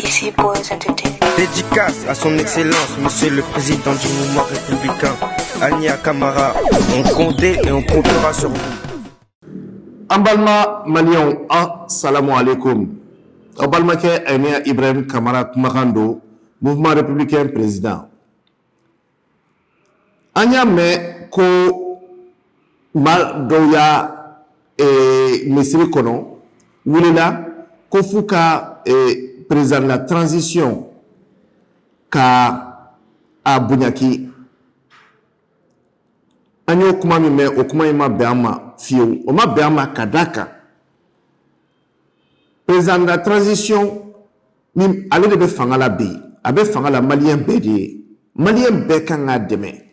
DC Boys Entertainment. Dédicace à son excellence, monsieur le président du mouvement républicain, Ania Kamara. On comptait et on comptera sur vous. An balima maliyɛnw, assalamu alaikum. Aw balimakɛ Ania Ibrahim Kamara kumakan don, mouvement républicain président. An y'a mɛn ko maa dɔw y'a misiri kɔnɔ wulila ko f'u ka président de la transition ka a bonyaki. An y'o kuma min mɛn, o kuma in ma bɛn an ma fiyewu. O ma bɛn an ma ka d'a kan président de la transition ni ale de bɛ fanga la bi, a bɛ fanga la maliyɛn bɛɛ de ye. Maliyɛn bɛɛ kan k'a dɛmɛ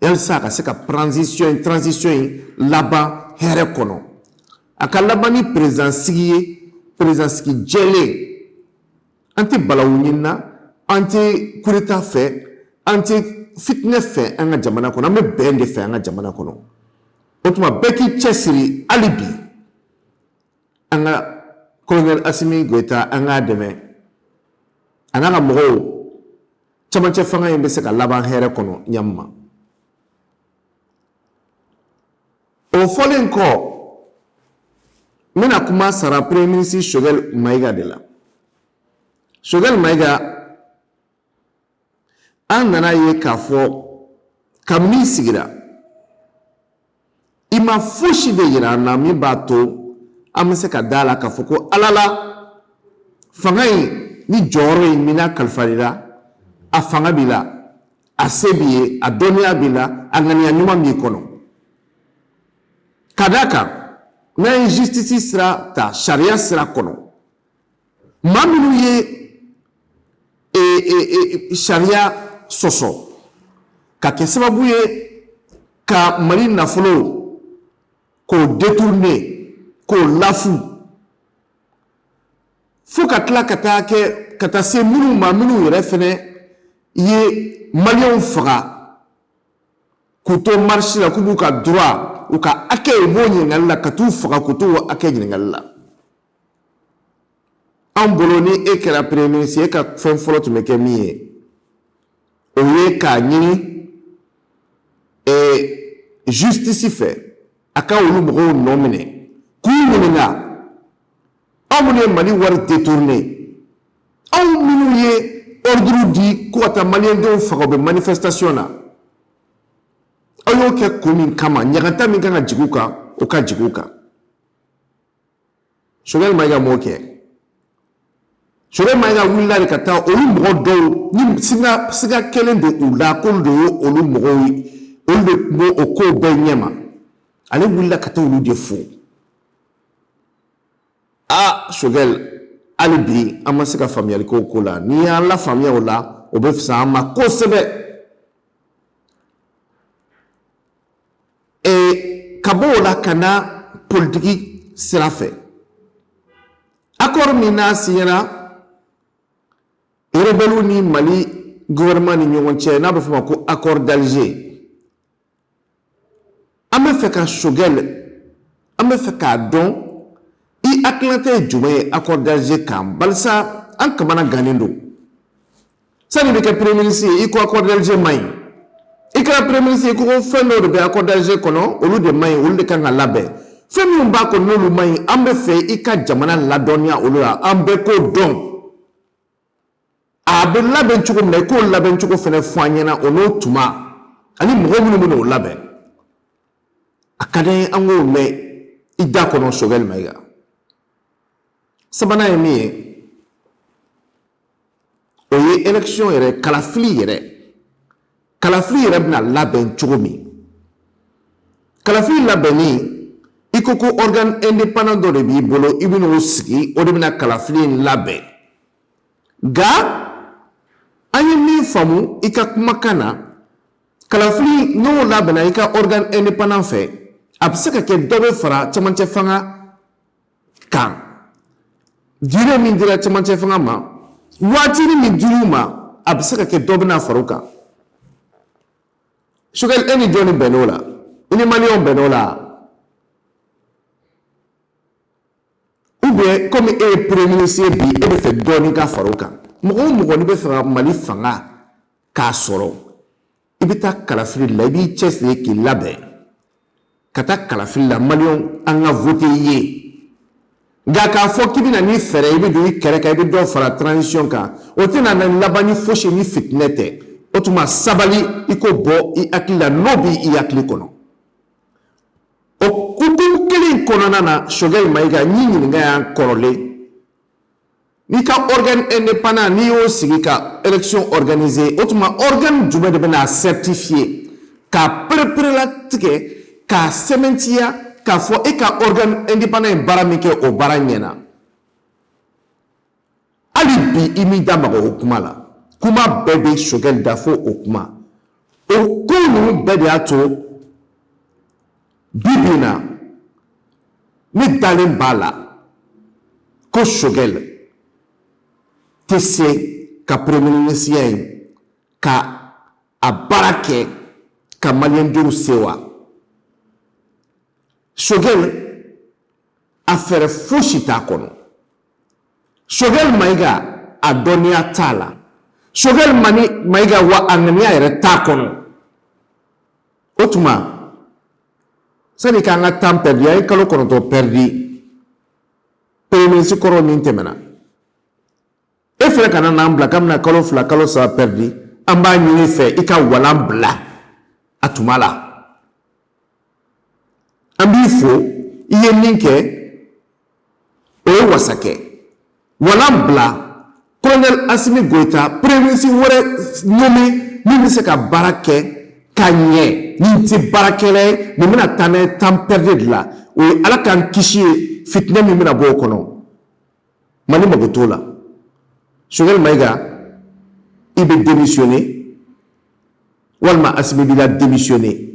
yalisa a ka se ka transition in laban hɛrɛ kɔnɔ, a ka laban ni président sigi ye, président sigi jɛlen. An tɛ balawu ɲini na, an tɛ coup d'état fɛ, an tɛ fitinɛ fɛ an ka jamana kɔnɔ, an bɛ bɛn de fɛ an ka jamana kɔnɔ. O tuma bɛɛ k'i cɛsiri hali bi, an ka colonel Assimi Goïta, an k'a dɛmɛ a n'a ka mɔgɔw. Camancɛ fanga in bɛ se ka laban hɛrɛ kɔnɔ ɲamma. O fɔlen kɔ, n bɛna kuma sara premier ministre Choguel Maïga de la. Choguel Maïga, an nana ye k'a fɔ kabini sigira, i ma fosi de yira an na min b'a to an bɛ se ka da la k'a fɔ ko ala la fanga in ni jɔyɔrɔ in min n'a kalifal'i la, a fanga b'i la, a se b'i ye, a dɔnniya b'i la, a ŋaniya ɲuman b'i kɔnɔ. Ka d'a kan n'an ye justice sira ta, sariya sira kɔnɔ, maa minnu ye sariya sɔsɔ ka kɛ sababu ye ka Mali nafolo k'o détourner, k'o lafu, fo ka tila ka taa kɛ ka taa se minnu ma, minnu yɛrɛ fɛnɛ ye maliyɛnw faga k'u to marche la, k'u b'u ka droit, u ka hakɛ, u b'o ɲininkali la, ka t'u faga k'u t'u hakɛ ɲininkali la. An bolo, ni e kɛra premier ministre, e ka fɛn fɔlɔ tun bɛ kɛ min ye, o ye k'a ɲini justice fɛ a ka olu mɔgɔw nɔ minɛ k'u ɲininka: aw minnu ye Mali wari détourné, aw minnu ye ordre di ko ka taa maliyɛndenw faga, u bɛ manifestation na, aw y'o kɛ kun min kama, ɲagata min kan ka jigin u kan, o ka jigin u kan. Choguel Maïga m'o kɛ. Choguel Maïga wulila de ka taa olu mɔgɔ dɔw ni siga kɛlen don u la k'olu de ye olu mɔgɔw ye, olu de tun b'o o kow bɛɛ ɲɛma, ale wulila ka taa olu de fo. Aa Choguel, hali bi an ma se ka faamuyali k'o ko la. N'i y'an lafaamuya o la, o bɛ fisaya an ma kosɛbɛ. Ka bɔ o la ka na politiki sira fɛ, accord min n'a signera rebelles ni Mali gouvernement ni ɲɔgɔn cɛ, n'a bɛ fɔ o ma ko accord d'Alger, an bɛ fɛ ka Choguel, an bɛ fɛ k'a dɔn i hakilinata ye jumɛn ye accord d'Alger kan, balisa an kamana gannen don. Sani i bɛ kɛ premier ministre ye, i ko accord d'Alger man ɲi. I kɛra premier ministre ye, i ko ko fɛn dɔw de bɛ accord d'Alger kɔnɔ, olu de man ɲi, olu de kan ka labɛn. Fɛn minnu b'a kɔnɔ n'olu man ɲi, an bɛ fɛ i ka jamana ladɔnniya olu la, an bɛɛ k'o dɔn. A bɛ labɛn cogo min na, i k'o labɛn cogo fana fɔ an ɲɛna, o n'o tuma ani mɔgɔ minnu bɛ n'o labɛn. A ka d'an ye an k'o mɛn i da kɔnɔ, Choguel Maïga. Sabanan ye min ye, o ye élection yɛrɛ, kalafili yɛrɛ. Kalafili yɛrɛ bɛna labɛn cogo min, kalafili labɛnni, i ko ko organe indépendant dɔ de b'i bolo, i bɛn'o sigi, o de bɛna kalafili in labɛn. Nka an ye min faamu i ka kumakan na, kalafili n'o labɛnna i ka organe indépendant fɛ, a bɛ se ka kɛ dɔ bɛ fara camancɛ fanga kan. Durée min dira camancɛ fanga ma, waatinin min dir'u ma, a bɛ se ka kɛ dɔ bɛna fara o kan. Choguel, e ni jɔnni bɛnn'o la? I ni maliyɛnw bɛnn'o la? Ou Ou bien komi e ye premier ministre ye bi, e bɛ fɛ dɔɔnin ka fara o kan. Mɔgɔ o mɔgɔ n'i bɛ fɛ ka Mali fanga k'a sɔrɔ, i bɛ taa kalafili la, i b'i cɛsiri k'i labɛn ka taa kalafili la, maliyɛnw an ka vote i ye. Nka k'a fɔ k'i bɛna ni fɛɛrɛ, i bɛ don i kɛrɛ kan, i bɛ dɔ fara transition kan, o tɛna na laban ni fosi ni fitinɛ tɛ. O tuma sabali, i k'o bɔ i hakili la, n'o b'i hakili kɔnɔ. O hukumu kelen in kɔnɔna na, Choguel Maïga, n y'i ɲininka yan kɔrɔlen, n'i ka organe indépendant, n'i y'o sigi ka élection organiser, o tuma organe jumɛn de bɛna certifier, k'a pereperelatigɛ, k'a sɛmɛntiya k'a fɔ e ka organe indépendant ye baara min kɛ, o baara ɲɛna? Hali bi i m'i da maga o kuma la. Kuma bɛɛ bɛ Choguel da fo o kuma. O ko ninnu bɛɛ de y'a to bi bi in na, ne dalen b'a la ko Choguel tɛ se ka premier ministre in ka a baara kɛ ka maliyɛndenw sewa. Choguel a fɛɛrɛ fosi t'a kɔnɔ. Choguel Maïga a dɔnniya t'a la. Choguel Maïga wa a ŋaniya yɛrɛ t'a kɔnɔ. O tuma sani k'an ka temps perdu, an ye kalo 9 perdu premier ministre kɔrɔ min tɛmɛna, e fɛnɛ kana n'an bila k'an bɛna kalo 2, kalo 3 perdu. An b'a ɲini fɛ i ka walan bila a tuma la. An b'i fo, i ye min kɛ, o ye wasa kɛ. Walan bila, colonel Assimi Goïta, premier ministre wɛrɛ nommé min bɛ se ka baara kɛ ka ɲɛ. Nin tɛ baarakɛla ye, nin bɛna taa n'a ye temps perdu de la. O ye Ala k'an kisi ye fitinɛ min bɛna bɔ o kɔnɔ. Mali mago t'o la. Choguel Maïga, i bɛ démissionner walima Assimi b'i la démissionner.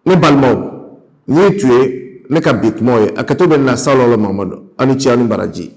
Ne balimaw, nin tun ye ne ka bi kumaw ye. A kɛtɔ bɛ na salɔlɔ Mamadu, aw ni ce, aw ni baraji.